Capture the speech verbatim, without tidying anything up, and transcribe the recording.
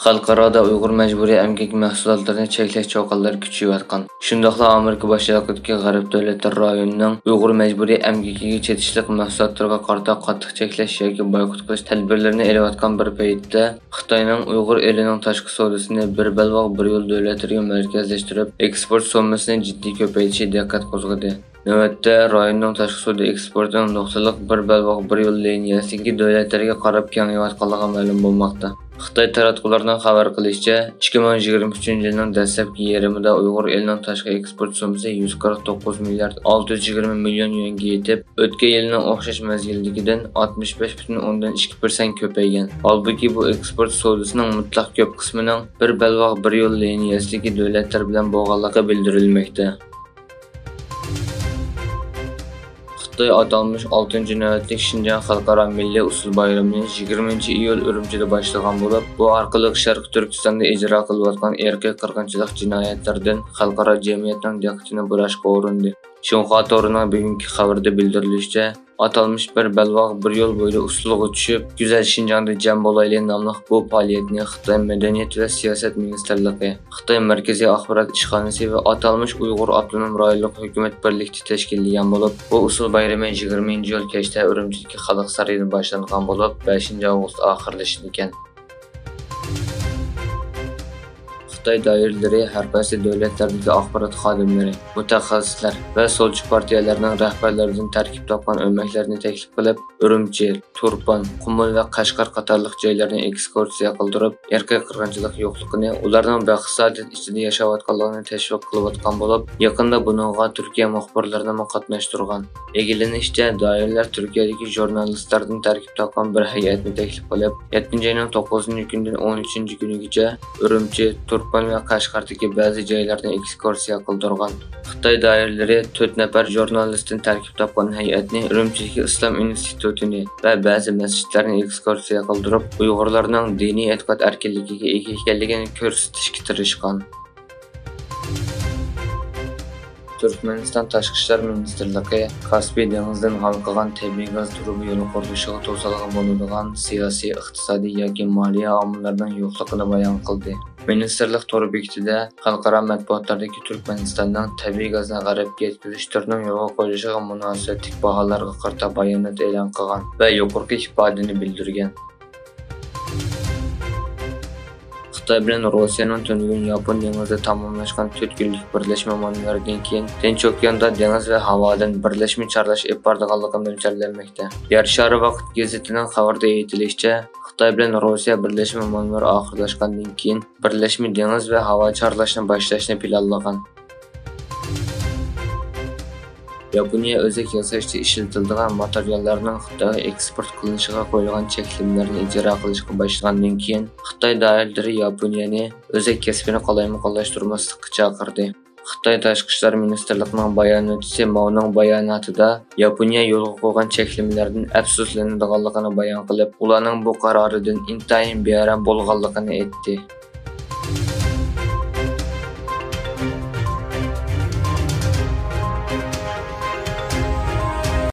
خەلقئارادا ئۇيغۇر مەجبۇرىي ئەمگەك مەھسۇلاتلىرىنى چەكلەش چوققىلىرى كۈچىيىۋاتقان. شۇنداقلا ئامېرىكا باشچىلىقىدىكى غەرب دۆلەتلىرى رايوننىڭ ئۇيغۇر مەجبۇرىي ئەمگىكىگە چېتىشلىق مەھسۇلاتلىرىغا قارىتا قاتتىق چەكلەش ياكى بايقۇت قىلىش تەدبىرلىرىنى ئېلىۋاتقان بىر پەيتتە، خىتاينىڭ ئۇيغۇر ئېلىنىڭ تاشقى سودىسىنى بىر بەلباغ بىر يول دۆلەتلىرىگە مەركەزلەشتۈرۈپ، ئېكسپورت سوممىسىنى جىددىي كۆپەيتىشى دىققەت قوزغىدى. نۆۋەتتە رايوننىڭ تاشقى سودا ئېكسپورتىنىڭ نۇقتىلىق بىر بەلباغ بىر يول لىنىيەسىدىكى دۆلەتلەرگە قاراپ كېڭىيىۋاتقانلىقى مەلۇم بولماقتا. خىتاي تاراتقۇلىرىنىڭ خەۋەر قىلىشىچە، ئىككى مىڭ يىگىرمە ئۈچىنچى يىلنىڭ دەسلەپكى يېرىمىدا ئۇيغۇر ئېلىنىڭ تاشقى ئېكسپورت سوممىسى يۈز قىرىق توققۇز مىليارد ئالتە يۈز يىگىرمە مىليون يۈەنگە يېتىپ، ئۆتكەن يىلنىڭ ئوخشاش مەزگىلدىكىدىن ئاتمىش بەش پۈتۈن ئوندىن ئىككى پىرسەنت كۆپەيگەن. ھالبۇكى، بۇ ئېكسپورت سودىسىنىڭ مۇتلەق كۆپ قىسمىنىڭ بىر بەلباغ بىر يول لىنىيەسىدىكى دۆلەتلەر بىلەن بولغانلىقى بىلدۈرۈلمەكتە. خىتاي ئاتالمىش ئالتىنچى نۆۋەتلىك شىنجاڭ خەلقئارا مىللىي ئۇسسۇل بايرىمىنى يىگىرمىنچى ئىيۇل ئۈرۈمچىدە باشلىغان بولۇپ، بۇ ئارقىلىق شەرقىي تۈركىستاندا ئىجرا قىلىۋاتقان ئىرقىي قىرغىنچىلىق جىنايەتلىرىدىن خەلقئارا جەمئىيەتنىڭ دىققىتىنى بۇراشقا ئۇرۇندى. شىنخۇا تورىنىڭ بۈگۈنكى خەۋىرىدە بىلدۈرۈلۈشىچە، ئاتالمىش بىر بەلباغ بىر يول بويىدا ئۇسسۇلغا چۈشۈپ، گۈزەل شىنجاڭدا جەم بولايلى ناملىق بۇ پائالىيەتنى خىتاي مەدەنىيەت ۋە سىياسەت مىنىستىرلىقى، خىتاي مەركىزىي ئاخبارات ئىشخانىسى ۋە ئاتالمىش ئۇيغۇر ئاپتونوم رايونلۇق ھۆكۈمەت بىرلىكتە تەشكىللىگەن بولۇپ، بۇ ئۇسسۇل بايرىمى يىگىرمىنچى ئىيۇل كەچتە ئۈرۈمچىدىكى خەلق سارىيىدا باشلانغان بولۇپ، بەشىنچى ئاۋغۇست ئاخىرلىشىدىكەن. خىتاي دائىرىلىرى ھەر قايسى دۆلەتلەردىكى ئاخبارات خادىملىرى، مۇتەخەسسىسلەر ۋە سولچى پارتىيەلەرنىڭ رەھبەرلىرىدىن تەركىب تاپقان ئۆمەكلەرنى تەكلىپ قىلىپ، ئۈرۈمچى، تۇرپان، قۇمۇل ۋە قەشقەر قاتارلىق جايلارنى ئېكسكۇرسىيە قىلدۇرۇپ، ئىرقىي قىرغىنچىلىق يوقلۇقىنى، ئۇلارنىڭ بەخت-سائادەت ئىچىدە ياشاۋاتقانلىقىنى تەشۋىق قىلىۋاتقان بولۇپ، يېقىندا بۇنىڭغا تۈركىيە مۇخبىرلىرىنىمۇ قاتناشتۇرغان. ئىگىلىنىشىچە، دائىرىلەر تۈركىيەدىكى ژۇرنالىستلاردىن تەركىب تاپقان بىر ھەيئەتنى تەكلىپ قىلىپ، يەتتىنچى ئاينىڭ توققۇزىنچى كۈنىدىن ئون ئۈچىنچى كۈنىگىچە ئۈرۈمچى، تۇرپان ۋە قەشقەردىكى بەزى جايلارنى ئېكسكۇرسىيە قىلدۇرغان. خىتاي دائىرىلىرى تۆت نەپەر ژۇرنالىستتىن تەركىب تاپقان ھەيئەتنى ئۈرۈمچىدىكى ئىسلام ئىنستىتۇتىنى ۋە بەزى مەسچىتلەرنى ئېكسكۇرسىيە قىلدۇرۇپ، ئۇيغۇرلارنىڭ دىنىي ئېتىقاد ئەركىنلىكىگە ئىگە ئىكەنلىكىنى كۆرسىتىشكە تىرىشقان. تۈركمەنىستان تاشقى ئىشلار مىنىستىرلىقى كاسپىي دېڭىزىدىن ھالقىغان تەبىئىي گاز تۇرۇبا يولى قۇرۇلۇشىغا توسالغۇ بولىدىغان سىياسىي، ئىقتىسادىي ياكى مالىيە ئامىللارنىڭ يوقلۇقىنى بايان قىلدى. مىنىستىرلىق تور بېكىتىدە خەلقئارا مەتبۇئاتلاردىكى تۈركمەنىستاننىڭ تەبىئىي گازنى غەربكە يەتكۈزۈش تۈرىنىڭ يولغا قويۇلۇشىغا مۇناسىۋەتلىك باھالارغا قارىتا بايانات ئېلان قىلغان ۋە يۇقىرىقى ئىپادىنى بىلدۈرگەن. خىتاي بىلەن روسىيەنىڭ تۈنۈگۈن ياپون دېڭىزىدا تاماملاشقان تۆت كۈنلۈك بىرلەشمە مۇناۋىرىدىن كېيىن، تىنچ ئوكياندا دېڭىز ۋە ھاۋادىن بىرلەشمە چارلاش ئېلىپ بارىدىغانلىقى مۆلچەرلەنمەكتە. يەر شارى ۋاقىت گېزىتىنىڭ خەۋىرىدە ئېيتىلىشىچە، خىتاي بىلەن روسىيە بىرلەشمە مۇناۋىرى ئاخىرلاشقاندىن كېيىن، بىرلەشمە دېڭىز ۋە ھاۋا چارلاشنى باشلاشنى پىلانلىغان. ياپونىيە ئۆزەك ياساشتا ئىشلىتىلىدىغان ماتېرىياللارنىڭ خىتايغا ئېكسپورت قىلىنىشىغا قويۇلغان چەكلىمىلەرنى ئىجرا قىلىشقا باشلىغاندىن كېيىن، خىتاي دائىرىلىرى ياپونىيەنى ئۆزەك كەسپىنى قالايمىقانلاشتۇرماسلىققا چاقىردى. خىتاي تاشقى ئىشلار مىنىستىرلىقىنىڭ باياناتچىسى ماۋنىڭ باياناتىدا ياپونىيە يولغا قويغان چەكلىمىلەردىن ئەپسۇسلىنىدىغانلىقىنى بايان قىلىپ، ئۇلارنىڭ بۇ قارارىدىن ئىنتايىن بىئارام بولغانلىقىنى ئېيتتى.